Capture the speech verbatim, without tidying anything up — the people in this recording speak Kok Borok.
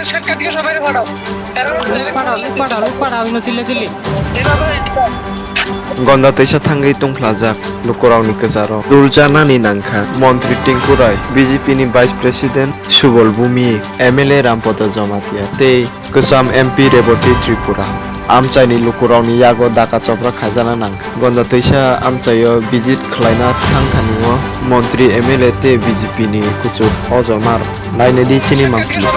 Shortcut দিকে সবাই পাঠাও। এরা direct পাঠাও, লোক পাঠাও, লোক পাঠাও, আমি সিলে দিলি। এভাবে Gonda twisa thangwi tongphlajak lukurokni kwcharo duljanani nangkha Montri Tinku Rai, B J P ni Vice President Subol Bhumik, M L A Rampada Jamatia tei kwcham M P Reboti Tripura. Amchaini lukurokni yago daka chopra khaijana nangkha. Gonda twisa amchaio visit khlaina thangthani o montri, M L A tei B J P ni kuchuk ojomar. Nainedi chini mangpili.